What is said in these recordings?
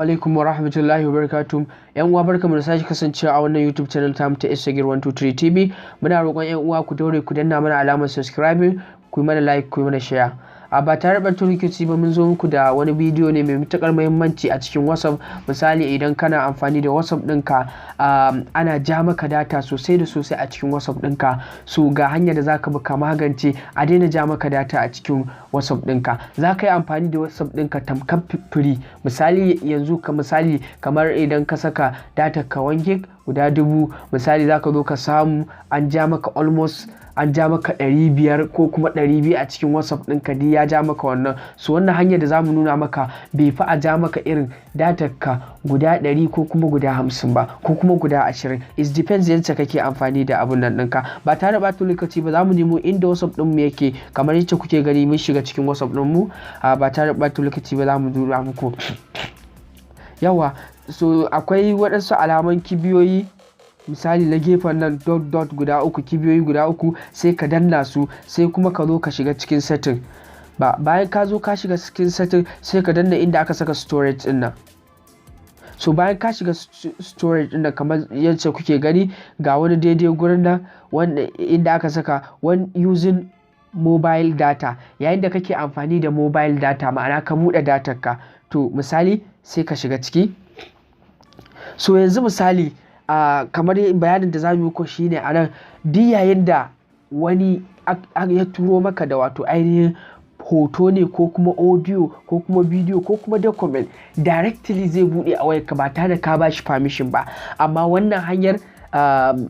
Alaikum wa rahmatullahi wa barakatuh. Yan uwa, barkamu da sake kasancewa a wannan YouTube channel tamu ta Instagram 123 TV. Muna roƙon yan uwa ku daure ku danna mana alamar subscribing, ku yi mana like, ku yi mana share. A ba tare da ɓata lokaci ba, mun zo muku da wani bidiyo ne mai matuƙar muhimmanci a cikin WhatsApp. Misali, idan kana amfani da WhatsApp ɗinka, ana ja maka data sosai da sosai a cikin WhatsApp ɗinka, so ga hanyar da zaka bi ka magance a daina ja maka data a cikin WhatsApp ɗinka. Za ka yi amfani da WhatsApp ɗinka tamkar free. Misali yanzu ka misali kamar idan ka saka data ka 1 gig guda 1000, misali, zaka zo ka samu an ja maka almost an ja maka 500 ko kuma 200 a cikin WhatsApp ɗinka, duk ya ja maka wannan. So wannan hanyar da zamu nuna maka bai fi a ja maka irin datar ka guda 100 ko kuma guda 50 ba, ko kuma guda 20. It depends yadda kake amfani da abun nan ɗinka. Ba tare da ɓata lokaci ba, za mu nemo inda WhatsApp ɗinmu yake. Kamar yadda kuke gani, mun shiga cikin WhatsApp ɗinmu. Ba tare da ɓata lokaci ba, za mu nuna muku yawa. So akwai waɗansu alaman kibiyoyi, misali na gefen nan, dot dot guda uku, kibiyoyi guda uku, sai ka danna su, sai kuma ka zo ka shiga cikin setting. Ba bayan ka zo ka shiga cikin setting, sai ka danna inda aka saka storage ɗin nan. So bayan ka shiga storage ɗin nan, kamar yadda kuke gani, ga wani daidai gurin nan wanda inda aka saka "When using mobile data", yayin da kake amfani da mobile data, ma'ana ka buɗe datar ka. To misali, sai ka shiga ciki. So yanzu misali, kamar bayanin da za mu yi muku shine a nan, duk yayin da wani ya turo maka da wato ainihin hoto ne, ko kuma audio, ko kuma bidiyo, ko kuma document, directly zai buɗe a wayarka ba tare da ka bashi permission ba. Amma wannan hanyar,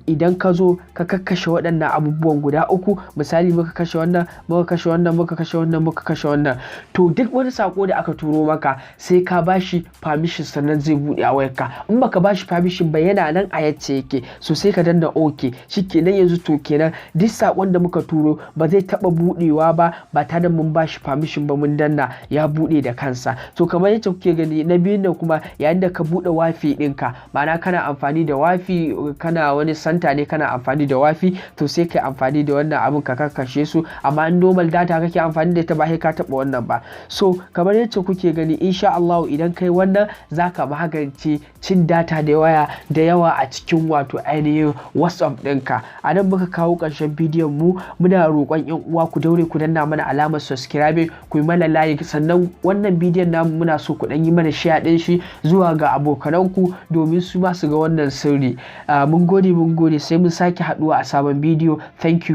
idan ka zo ka kakkashe waɗannan abubuwan guda uku, misali muka kashe wannan, muka kashe wannan, muka kashe wannan, muka kashe wannan, to duk wani sako da aka turo maka sai ka bashi permission sannan zai buɗe a wayarka. In baka bashi permission ba, yana nan a yacce yake. So sai ka danna OK, shikenan. Yanzu to kenan duk sakon da muka turo ba zai taɓa buɗewa ba, ba tare da mun bashi permission ba, mun danna ya buɗe da kansa. To kamar yadda kuke gani, na biyun nan kuma, yayin da ka buɗe WiFi ɗinka, ma'ana kana amfani da WiFi, kana wani center ne kana amfani da WiFi, to sai kai amfani da wannan abun ka kakkashe su. Amma in normal data kake amfani da ita, ba sai ka taɓa wannan ba. So kamar yadda kuke gani, insha Allah idan kai wannan, zaka magance cin data da waya da yawa a cikin wato ainihin WhatsApp ɗinka. A nan muka kawo ƙarshen bidiyon mu. Muna roƙon yan uwa ku daure ku danna mana alamar subscribing, ku yi mana like, sannan wannan bidiyon namu muna so ku ɗan yi mana share ɗin shi zuwa ga abokananku domin su ma su ga wannan sirri. Mun gode, mun gode, sai mun sake haɗuwa a sabon bidiyo. Thank you.